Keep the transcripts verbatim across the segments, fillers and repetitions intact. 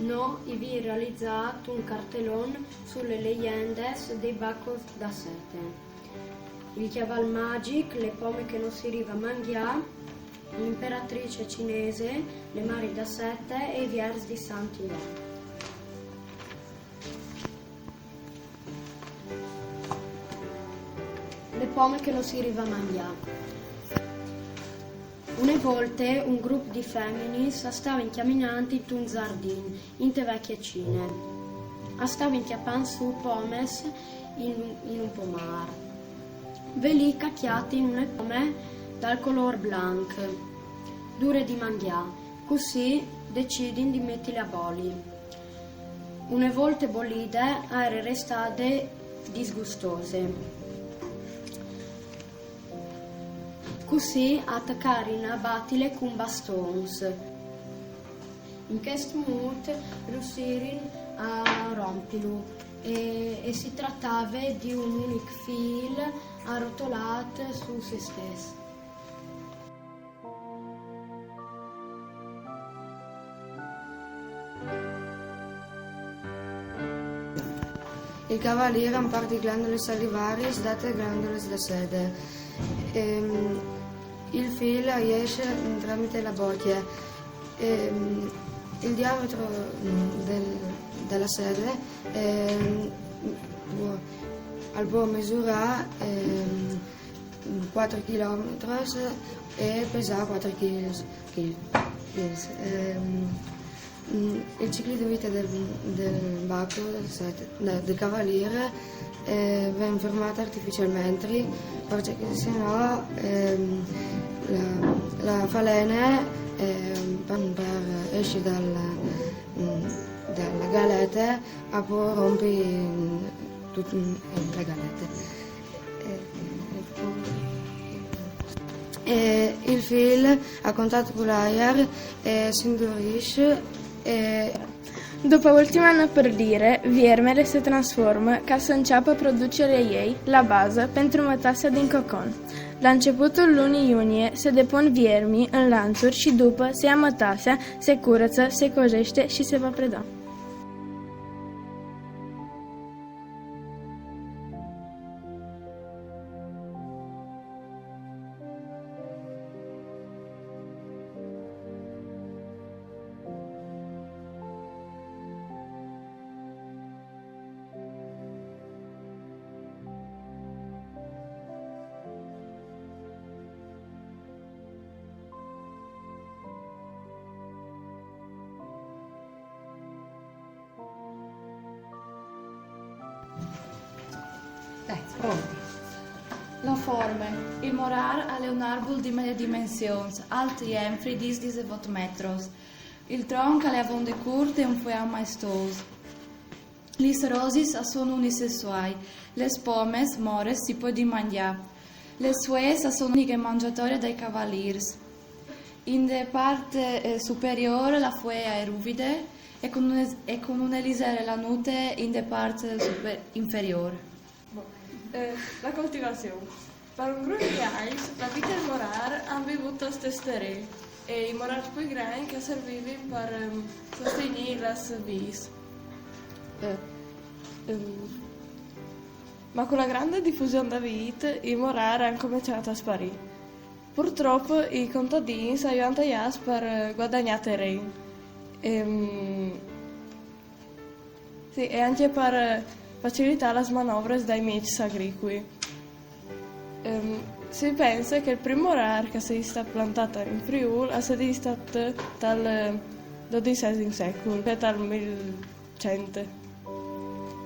No i vin realizât un cartelon su lis leiendis dai bacos da sete. Il cjaval magjic, lis pomis che no si riva a mangjâ, l'imperatrice cinese, lis maris da sete e i viers di Sant'Ivan. Lis pomis che no si riva a mangjâ. Une volte un grup di feminis a stavin cjaminant intun zardin, inte vecje Cine. A stavin cjapant sù pomis in, in un pomâr. Ve li che a cjatin une pome dal colôr blanc, dure di mangjâ, cussì decidin di metile a boli. Une volte bolide, a jere restade disgustose. Cussì a tacarin a batile cun bastons. In chest mût riussirin a rompilu e, e si tratave di un unic fîl arotolât su se stes. Il cavalîr a un pâr di glandulis salivariis date glandulis da sede. Ehm, il fîl a jesce tramite la bocje. Ehm, il diametro, mm, del, de sede, ehm, al pues misurâ, ehm, cuatri chilòmetris e pesâ cuatri chîs. Chîs. Ehm, mm, il cicli di vite del, del baco, cioè, de, del cavalîr, eh, ven fermât artificialmentri, parcè che se no, ehm, la, la falene, ehm, par, par essi dal, mm, da galete, a pues rompi, mm, tute, mm, la galete. Eh, e po-, eh, il fîl a contat cu l'aiar, eh, si indurìs, eh. Dopo ultima no per dire, viermele se trasforme, che a s'anciape a produce lei la base pe intrumetâse di un cocon. Da inceput lune Junie se depon viermi in lançur, shi dupo se ametasse, se curăță, se cojește și se va preda. Dai, pronti. La forme. Il morâr al è un arbul di medie dimensions, alt jenfri di disevot metros. Il tronc al è avonde curt e un fueau maestôs. Lis rosis a son unisessuâi, lis pomis, mores, si podin mangjâ. Lis fueis a son uniche mangjatoriis dai cavalîrs. Inde part, eh, superiôr la fuee e je ruvide e cun une, e cun une lizere lanute inde part super-, inferiôr. Bon. Eh, la coltivazion. Par un grup di agns, la vite e il morâr a àn vivût tal stes teren, e i morârs plui grancj a servivin par, ehm, sostignî lis viis. Eh, ehm, ma cu la grande difusion da vît, i morârs a àn començât a sparî. Purtrop i contadins a ju àn taiâts par, eh, guadagnâ teren. Ehm, sì, e ancje par, eh, facilitâ lis manovris dai mieçs agricui. Ehm, si pense che il prin morâr che al è stât plantât in Friûl al è stât tal, eh, dodisesim secul, cioè tal mil cent.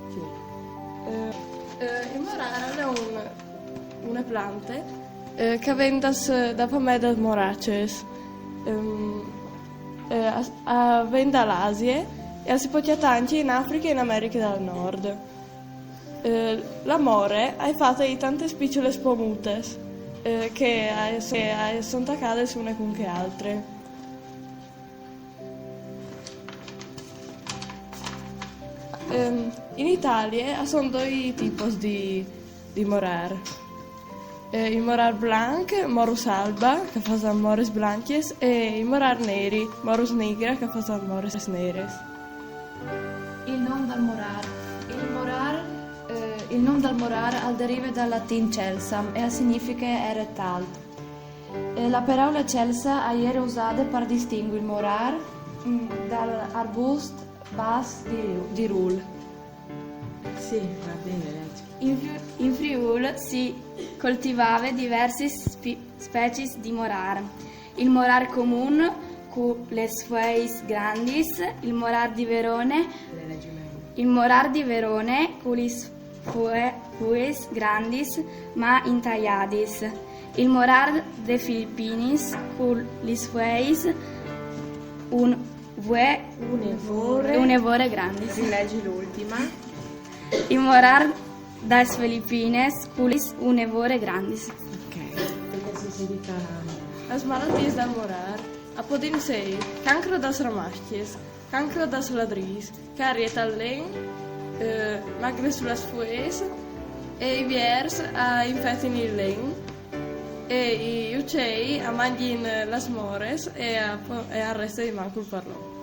Sì. Eh, eh, il morâr al è un, une plante, eh, che a ven das, da famee das moracis. Ehm, eh, a, a ven da l'Asie e si pues cjatâ ancje in Afriche e in Americhe dal Nord. Eh, la more e je fate di tantis piçulis pomutis, eh, che a, che a son tacadis une cun chê altre. Ehm, in Italie a son doi tipos di, di morâr. Eh, il morâr blanc, Morus alba, che a fasan moris blancjis, e il morâr neri, Morus nigra, che a fasan moris neris. Il nom dal morar al derive dal latin celsam e al significhe ere talt. Eh, la peraula celsa a jere usade par distinguir il morar, mm, dal arbust bas di, di rul. Sì, va bene, leggi. In, Fri- in Friul si coltivave diversi spi- species di morar. Il morar comun cu les fueis grandis, il morar di Verone, Le leggi meglio. il morar di Verone cu lis fue- fueis grandis ma intaiadis, il morar de Filipinis cu lis fueis un vue Une vore. une vore grandis. Rileggi l'ultima. Il morar das Filipines cu lis une vore grandis. Ok. Perché si dedica Las malatias dal morar a podin ser cancro das ramascjes, cancro das ladris, carie tal len, eh, magre su las fues, e i viers a infetin il len, e i ucei a mangin las mores e, a, e al reste di mancul parlon.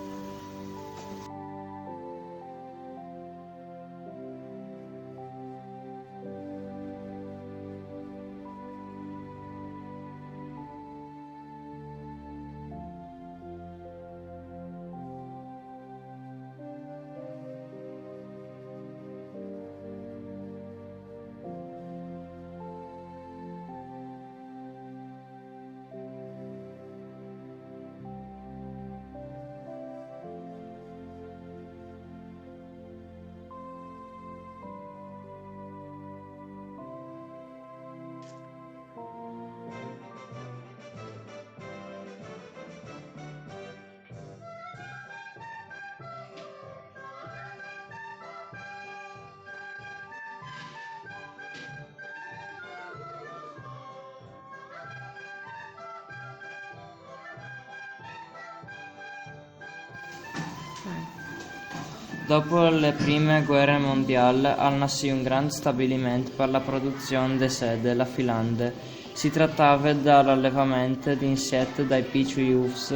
Dopo le prime guerre mondiale al nassì un grand stabiliment par la produzion de sede, la Filande. Si trattave dal allevament d'inset dai piçui ufs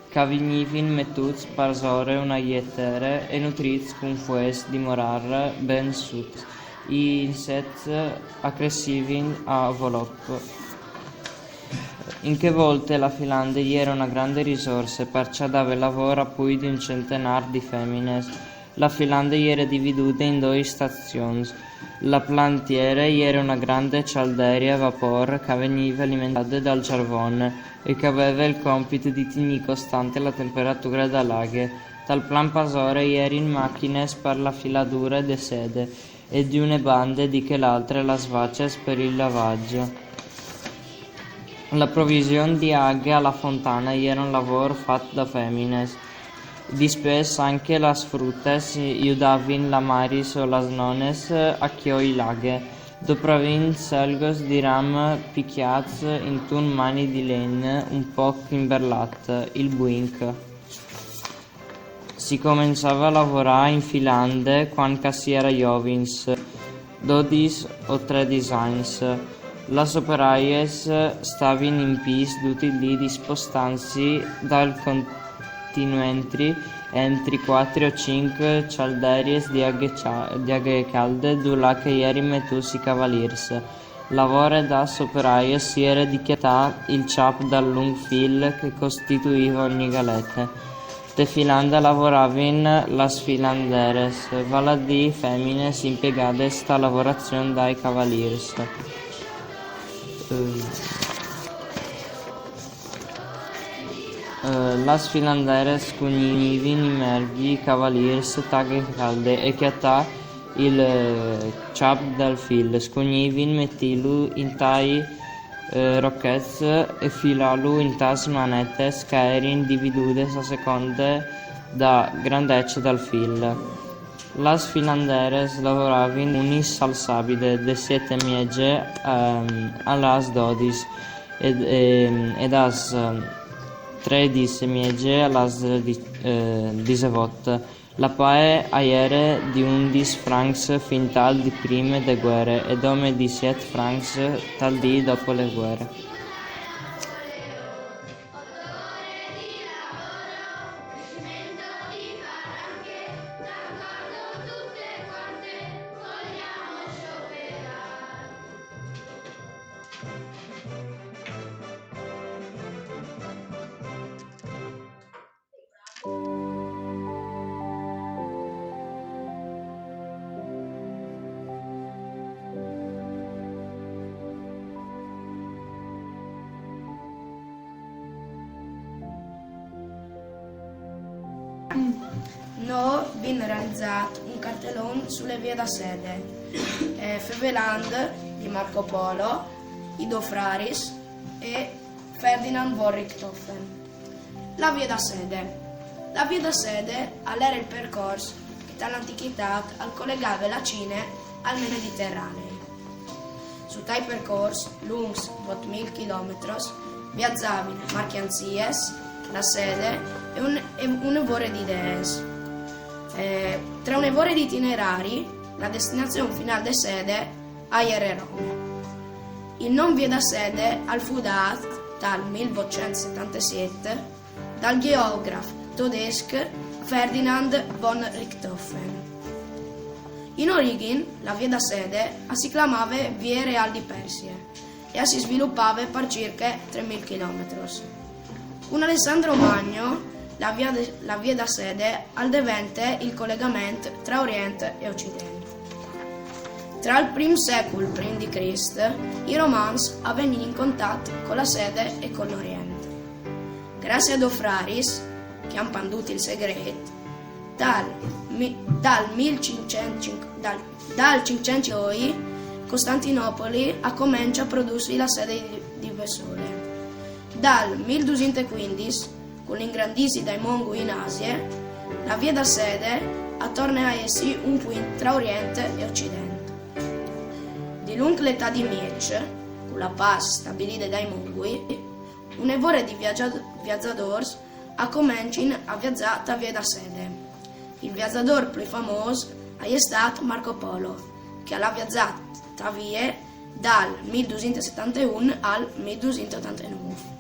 ch'a vignivin metûts parsore una jettere e nutrîts cun fues di morar ben sut. I insets a cressivin a volop. In chê volte la Filande jere una grande risorse, parcè a dave lavôr a pui di un centenâr di femines. La Filande jere dividude in doi stazions. La plantiere jere una grande cialderie a vapôr ch'a vegnive alimentade dal cjarvon e ch'a veve il compit di tignî costante la temperature da la aghe. Tal plan parsore jerin machines par la filadure de sede e di une bande e di chê altre las vacis par il lavaç. La provision di aghe a la fontane jere un lavôr fat da femines. Dispès ancje las frutes judavin las maris o las nones a cjoi la aghe. Dopravin selgos di ram picjâts intun mani di len un pôc imberlât, il buinc. Si començave a lavorâ in Filande cuant ch'a si jere jovins, dodis o tredis agns. Las operaies stavin in pîts dut il dì dispostantsi dal continentri entri cuatri o cinc cialderies di aghe, di aghe cjalde dulà ch'a jerin metûts i cavalîrs. La vore das operaies jere di cjatâ il çâp dal lunc fîl ch'a costituive ogni galete. Te Filande a lavoravin las filanderes, vâl a dî femines impiegades ta lavorazion dai cavalîrs. Eh, eh, las filanderes scugnivin i merghi cavalîrs ta aghe cjalde e cjatâ il, eh, çâp dal fîl, scugnivin metîlu intai, eh, rochets e filâlu intas manetes ch'a jerin dividudes a seconde da grandece dal fîl. Las filanderes lavoravin unis al sabide de siet e mieze, ehm, a las dodis e, e, e das, ehm, tredis e mieze a las di, eh, disevot. La pae a jere di undis francs fin tal dì prime de guere e dome di siet francs tal dì dopo le guere. Nô vin realizât un cartelon su la vie da sede, eh, fevelant di Marco Polo, i dô fraris e Ferdinand von Richthofen. La vie da sede. La vie da sede al jere il percors che ta l'antichitât al colegave la Cine al Mediterranei. Su tai percors, luncs vot mil chilometros, viazavin marcjanziis, la sede e un, e une vore di dees. Eh, tra une vore di itinerari, la destinazion finâl de sede a jere Rome. Il non vie da sede al fu dât tal mil votcent setantesiet dal gjeograf todesc Ferdinand von Richthofen. In origin, la vie da sede a si clamave Vie Real di Persie e a si svilupave par cirche trê mil chilometros. Cun Alessandro Magno, la vie de, la vie da sede al devente il colegament tra Orient e Ocident. Tra il prin secul prin di Crist, i Romans a vegnin in contat co la sede e co l'Orient. Graciis a dô fraris, che a àn pandût il segret, dal, mi, dal mil cinccent cinc, dal, dal cinccent oi, Costantinopoli a comence a produsi la sede di, di bessole. Dal mil dusinte cuindis, cun l'ingrandisi dai mongui in Asie, la vie da sede a torne a jessi un puint tra Orient e Ocident. Dilunc l'etât di mieç, cu la pâs stabilide dai mongui, une vore di viazza-, viazadôrs a comencin a viazâ ta vie da sede. Il viazadôr plui famôs al è stât Marco Polo, che al à viazât ta vie dal mil dusinte setanteun al mil dusinte otantenûf.